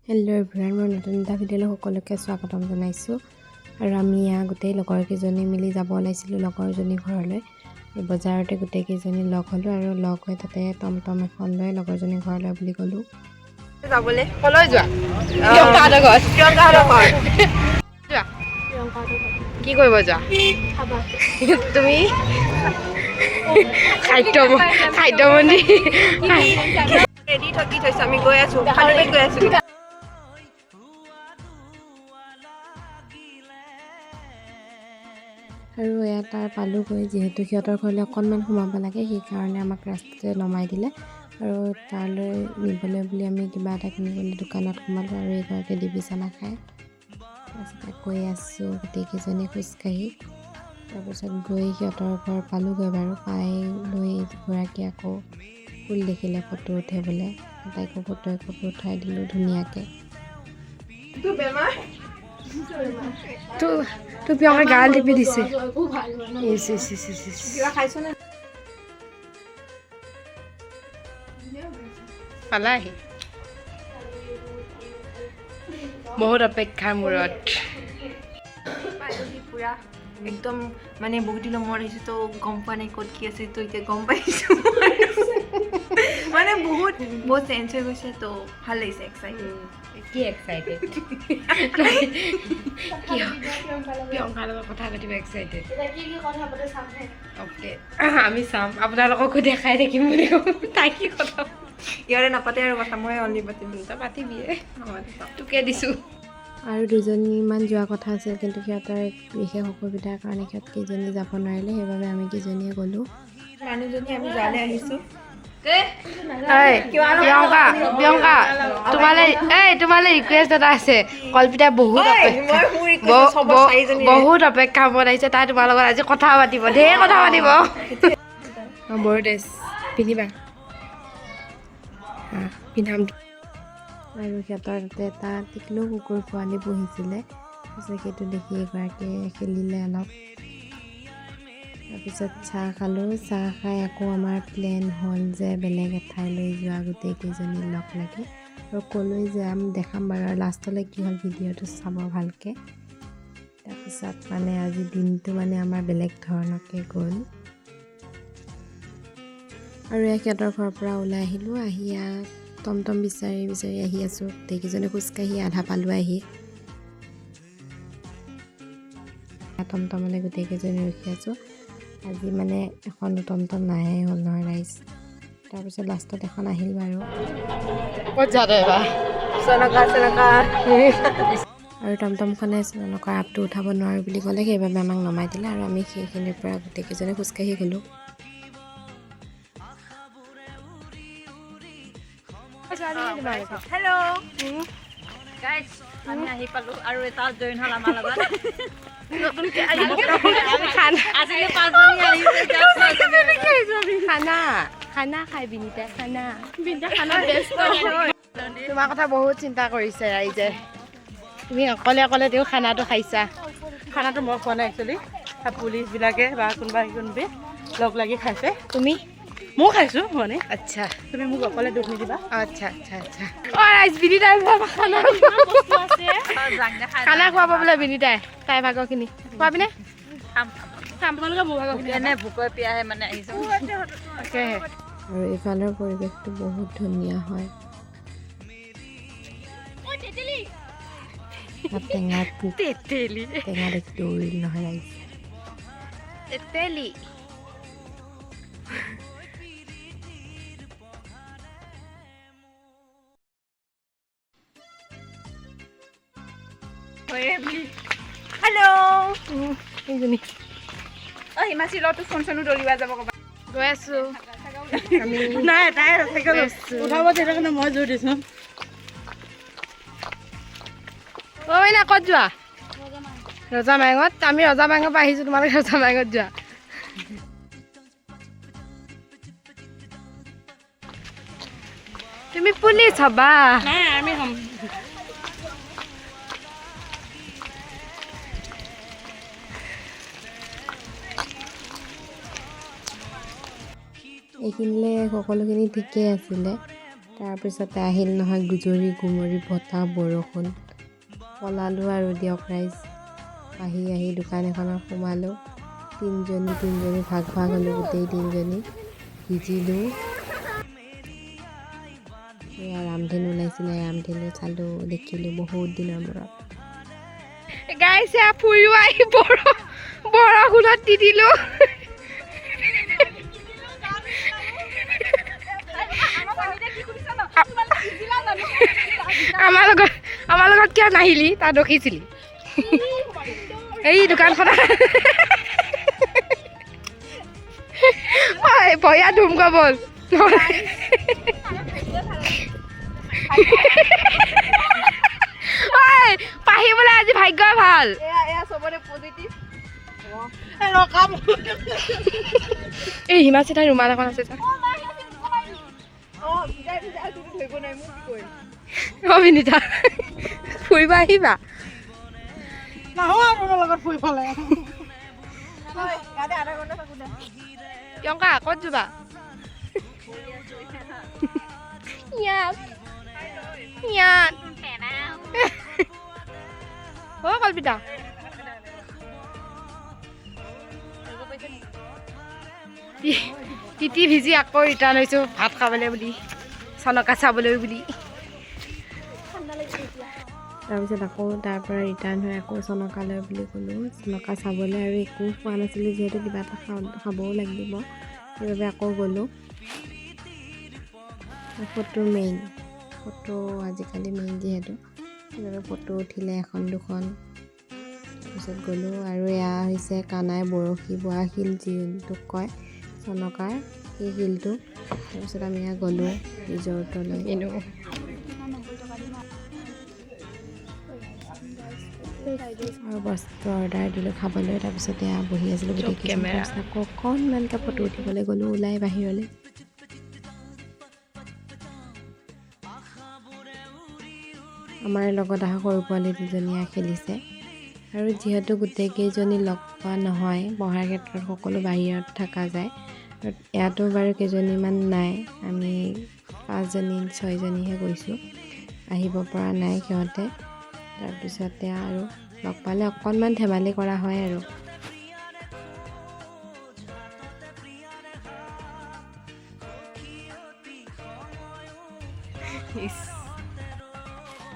Hello' everyone, মই নতুন এটা ভিডিঅ'লৈ সকলোকে স্বাগতম জনাইছোঁ। আৰু আমি ইয়াৰ গোটেই লগৰকেইজনী মিলি যাব ওলাইছিলোঁ লগৰজনী ঘৰলৈ। বজাৰতে গোটেইকেইজনী লগ হ'লোঁ আৰু লগ হৈ তাতে টমটম এখন লৈ লগৰজনী ঘৰলৈ বুলি গ'লোঁ। যাবলৈ কলৈ যোৱা? প্ৰিয়ংকাহঁতৰ ঘৰত। প্ৰিয়ংকাহঁতৰ ঘৰ। যোৱা, কি কৰিব যোৱা তুমি? খাদ্য খাদ্যমন্ত্ৰী। ৰেডি থাকি থৈছোঁ, আমি গৈ আছোঁ, খালী পেট গৈ আছোঁ। আৰু এয়া তাৰ পালোগৈ। যিহেতু সিহঁতৰ ঘৰলৈ অকণমান সোমাব লাগে, সেইকাৰণে আমাক ৰাস্তাতে নমাই দিলে। আৰু তালৈ নিবলৈ বুলি আমি কিবা এটা কিনিবলৈ দোকানত সোমালোঁ। আৰু এইগৰাকী দিবি চানা খায়। তাৰপিছত গৈ আছোঁ গোটেইকেইজনী খোজকাঢ়ি। তাৰপিছত গৈ সিহঁতৰ ঘৰ পালোগৈ বাৰু। পাই লৈ গৰাকী আকৌ ফুল দেখিলে, ফটো উঠে বোলে। তাইকো ফটো একপি উঠাই দিলোঁ ধুনীয়াকৈ। তোৰ বেমাৰ। তোৰ প্ৰিয়ংকা গাল টিপি দিছে। ইচ ইচ ইচ ইচ ইচ। কিবা খাইছ নে? পালাহি বহুত অপেক্ষাৰ মূৰত। পালোহি পূৰা একদম, মানে বহুত দিনৰ মূৰত আহিছোঁ তো গম পোৱা নাই ক'ত কি আছে। তো এতিয়া গম পাইছোঁ, মানে বহুত বহুত চেঞ্জ হৈ গৈছে, তো ভাল লাগিছে, এক্সাইটেড। কি এক্সাইটেড? প্ৰিয়ংকাৰ লগত কথা পাতিব এক্সাইটেড? অ'কে, আমি চাম, আপোনালোককো দেখাই থাকিম বুলি ক'ম। তাই কি কথা ইয়াৰে নাপাতে আৰু কথা, মই অনলি পাতিম। তই পাতিবিয়ে, তোকে দিছোঁ। আৰু দুজনীমান যোৱা কথা আছিল, কিন্তু সিহঁতৰ বিশেষ অসুবিধাৰ কাৰণে সিহঁত কেইজনী যাব নোৱাৰিলে। সেইবাবে আমি কেইজনীয়ে গ'লোঁ। মানুহজনী আমি যালে আহিছোঁ। এই প্ৰিয়ংকা, প্ৰিয়ংকা, তোমালে, এই তোমালে ৰিকুৱেষ্ট এটা আছে। কল্পিতাই বহুত অপেক্ষা মই মোৰ request চবৰ চাৰিজনীৰে। বহুত অপেক্ষা মূৰত আহিছে। তাই তোমাৰ লগত আজি কথা পাতিব, ঢেৰ কথা পাতিব। অঁ, বড়ো ড্ৰেছ পিন্ধিবা? হা, পিন্ধাম। আৰু সিহঁতৰ তাতে এটা টিকলু কুকুৰ পোৱালি পুহিছিলে। তাৰপিছত সেইটো দেখি এগৰাকীয়ে খেলিলে অলপ। তাৰপিছত চাহ খালোঁ। চাহ খাই আকৌ আমাৰ প্লেন হ'ল যে বেলেগ এঠাইলৈ যোৱা, গোটেইকেইজনী লগ লাগি। আৰু ক'লৈ যাম দেখাম বাৰু। আৰু লাষ্টলৈ কি হ'ল ভিডিঅ'টো চাব ভালকৈ। তাৰপিছত মানে আজি দিনটো মানে আমাৰ বেলেগ ধৰণকৈ গ'ল। আৰু এয়া সিহঁতৰ ঘৰৰ পৰা ওলাই আহিলোঁ। আহি ইয়াত টমটম বিচাৰি বিচাৰি আহি আছোঁ গোটেইকেইজনে খোজকাঢ়ি। আধা পালোঁ আহি, টমটমলৈ গোটেইকেইজনী ৰখি আছোঁ। আজি মানে এখনো টমটম নাহে হ'ল নহয় ৰাইজ। তাৰপিছত লাষ্টত এখন আহিল বাৰু। ক'ত যোৱা তই এবাৰ? চনকা চনকা। আৰু টমটমখনে চনকাৰ আপটো উঠাব নোৱাৰোঁ বুলি ক'লে, সেইবাবে আমাক নমাই দিলে। আৰু আমি সেইখিনিৰ পৰা গোটেইকেইজনে খোজকাঢ়ি গ'লোঁ। হেল্ল'। গাইজ, আমি আহি পালো আৰু এটা জইন হ'ল আমাৰ লগত। নতুনকে খানা আজিলৈ পাঁচজনী আহিছে, এতিয়া ছয়জনী। খানা খানা খাই বিনিতাই খানা, বিনিতা খানা ব্যস্ত। তোমাৰ কথা বহুত চিন্তা কৰিছে ৰাইজে। তুমি অকলে অকলে তেওঁ খানাটো খাইছা। খানাটো মই খোৱা নাই একচুৱেলি, পুলিচবিলাকে বা কোনোবা কোনোবি লগ লাগি খাইছে। তুমি? ময়ো খাইছোঁ মানে। আচ্ছা। তুমি মোক অকলে দুখ নিদিবা। আচ্ছা আচ্ছা আচ্ছা। অ ৰাইজ, বিনিতাই খানা খানা খুৱাব বোলে। বিনিতাই তাই ভাগৰখিনি খুৱাবিনে? খাম, তোমালোকে মোৰ ভাগৰখিনি। এনে ভোকৰ পিয়াহে মানে আহিছোঁ। তাকেহে। আৰু এইফালৰ পৰিৱেশটো বহুত ধুনীয়া হয়। তাত টেঙাৰ পোক। তেতেলী। টেঙা দেখি দৌৰিল নহয় ৰাইজ। তেতেলী। হেল্ল'। এইজনী। অ হিমাচী, ল, তোৰ ফোন চোনো দলিওৱা যাব ক'ৰবাত। গৈ আছো আমি। নাই, তাই চাইকেল গৈ আছো। উঠাব, সেইটো কাৰণে মই জোৰ দিছোঁ। অ মাইনা, ক'ত যোৱা? ৰজা মায়ঙত। আমি ৰজা মায়ঙৰ পৰা আহিছোঁ, তোমালোকে ৰজা মায়ঙত যোৱা। তুমি পুলিচ হবা? নাই, আমি হ'ম। এইখিনিলে সকলোখিনি ঠিকেই আছিলে। তাৰপিছতে আহিল নহয় গুজৰি গুমৰি বতাহ বৰষুণ। পলালোঁ আৰু দিয়ক ৰাইজ। আহি আহি দোকান এখনত সোমালোঁ। তিনিজনী তিনিজনী ভাগ ভাগ হ'লোঁ, গোটেই তিনিজনী ভিজিলোঁ। এয়া ৰামধেনু ওলাইছিলে, ৰামধেনু চালোঁ, দেখিলোঁ বহুত দিনৰ মূৰত। গাইছ, এয়া ফুৰিও আহি বৰষুণত তিতিলো। আমাৰ লগত কিয় নাহিলি? তাত ৰখিছিলি এই দোকানখনত। ঐ, ভয়া ধুমকা বল। ঐ পাহি, বোলে আজি ভাগ্য ভাল। এই হিমাচি, তাই ৰুমাল এখন আছে। অ বিনিতা, ফুৰিব আহিবা? নাহো আৰু তোমাৰ লগত ফুৰিবলে। প্ৰিয়ংকা, ক'ত যাবা? ইয়াত ইয়াত। অ কল্পিতা, তিতি ভিজি আকৌ ৰিটাৰ্ণ হৈছোঁ ভাত খাবলৈ বুলি, চনকা চাবলৈ বুলি। তাৰপিছত আকৌ তাৰ পৰা ৰিটাৰ্ণ হৈ আকৌ চনকালৈ বুলি গ'লোঁ চনকা চাবলৈ। আৰু একো খোৱা নাছিলোঁ যিহেতু, কিবা এটা খাবও লাগিব, সেইবাবে আকৌ গ'লোঁ। ফটো মেইন, ফটো আজিকালি মেইন যিহেতু, সেইবাবে ফটো উঠিলে এখন দুখন। তাৰপিছত গ'লোঁ আৰু এয়া হৈছে কানাই বৰশী বোৱা শিল যিটোক কয় চনকাৰ সেই শিলটো। তাৰপিছত আমি এয়া গ'লোঁ ৰিজৰ্টলৈ। আৰু বস্তু অৰ্ডাৰ দিলোঁ খাবলৈ। তাৰপিছত এয়া বহি আছিলোঁ গোটেইকেইজন। তাৰপিছত আকৌ অকণমানকৈ ফটো উঠিবলৈ গ'লোঁ ওলাই বাহিৰলৈ। আমাৰ লগত অহা সৰু পোৱালি দুজনীয়ে খেলিছে। আৰু যিহেতু গোটেইকেইজনী লগ পোৱা নহয়, পঢ়াৰ ক্ষেত্ৰত সকলো বাহিৰত থকা যায়, আৰু ইয়াতো বাৰু কেইজনীমান নাই, আমি পাঁচজনী ছয়জনীহে গৈছোঁ, আহিব পৰা নাই সিহঁতে। তাৰপিছতে আৰু লগ পালে অকণমান ধেমালি কৰা হয় আৰু।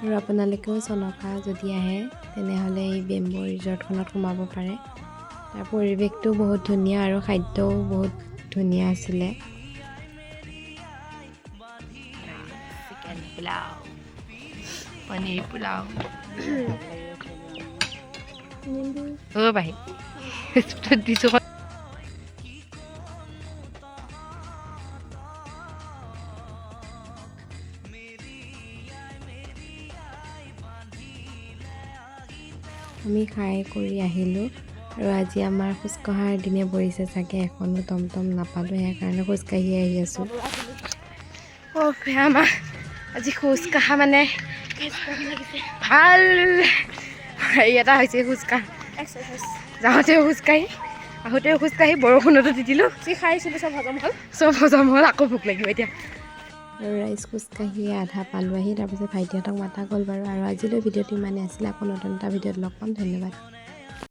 আৰু আপোনালোকেও চনকা যদি আহে, তেনেহ'লে এই বেম্বো ৰিজৰ্টখনত সোমাব পাৰে। তাৰ পৰিৱেশটো বহুত ধুনীয়া আৰু খাদ্যও বহুত ধুনীয়া আছিলে। চিকেন পোলাও, পনীৰ পোলাও। অ' পাহি, দিছোঁ। আমি খাই কৰি আহিলোঁ আৰু আজি আমাৰ খোজকঢ়াৰ দিনে পৰিছে চাগে, এখনো টমটম নাপালোঁ, সেইকাৰণে খোজকাঢ়ি আহি আছোঁ। অ' আমাৰ আজি খোজকঢ়া মানে ভাল হেৰি এটা হৈছে। খোজকাঢ় যাওঁতেও খোজকাঢ়ি, আহোঁতেও খোজকাঢ়ি, বৰষুণতো তিতিলোঁ। যি খাইছিলোঁ চব হজম হ'ল। চব হজম হ'ল, আকৌ ভোক লাগিব এতিয়া। আৰু ৰাইজ, খোজকাঢ়ি আধা পালোঁ আহি। তাৰপিছত ভাইটিহঁতক মাতা গ'ল বাৰু। আৰু আজিলৈ ভিডিঅ'টো ইমানেই আছিলে। আকৌ নতুন এটা ভিডিঅ'ত লগ পাম। ধন্যবাদ।